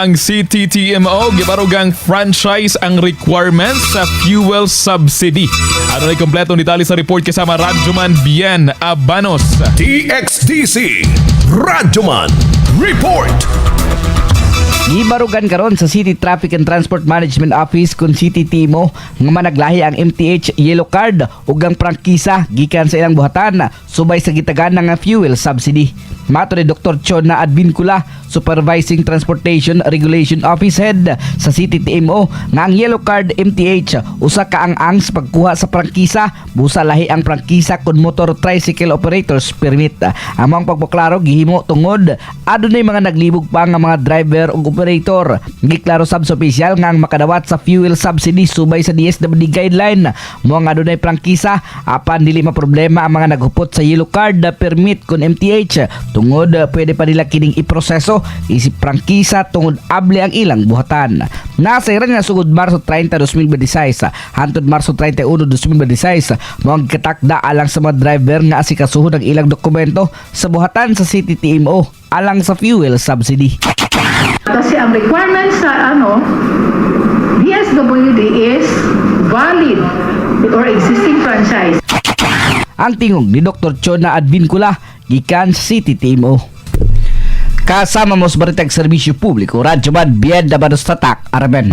Ang CTTMO gibarugang franchise ang requirements sa fuel subsidy. Ano na kompletong detalye sa report kasama Radyoman Bien Abanos. DXDC Radyoman Report. Gibarugan karon sa City Traffic and Transport Management Office kun CTTMO nga managlahi ang MTH Yellow Card ug ang prangkisa gikan sa ilang buhatan subay sa gitagan nga fuel subsidy. Mato ni Dr. Chona Advincula, Supervising Transportation Regulation Office Head sa CTTMO, nga ang Yellow Card MTH usa ka ang-ang sa pagkuha sa prangkisa, busa lahi ang prangkisa kun motor tricycle operators permit. Ang mga pagpaklaro gihimo tungod adunay mga naglibog pa nga mga driver ug operator. Giklaro sab sa opisyal nga ang makadawat sa fuel subsidy subay sa DSWD guideline mo ang adunay prangkisa, apan dili maproblema ang mga naghupot sa yellow card permit kun MTH tungod pwede pa nila kining iproseso isip prangkisa tungod able ang ilang buhatan. Nasayran nga sugod Marso 30, 2026 hantod Marso 31, 2026 mo ang katakda alang sa mga driver nga asikasuhon ang ilang dokumento sa buhatan sa CTTMO alang sa fuel subsidy. Kasi ang requirement sa DSWD is valid or existing franchise. Ang tingog ni Dr. Chona Advincula gikan sa CTTMO. Kasama mo sa Baritag Serbisyo Publiko, Radyo Man, Bien Dabanos Tatak, Aramen.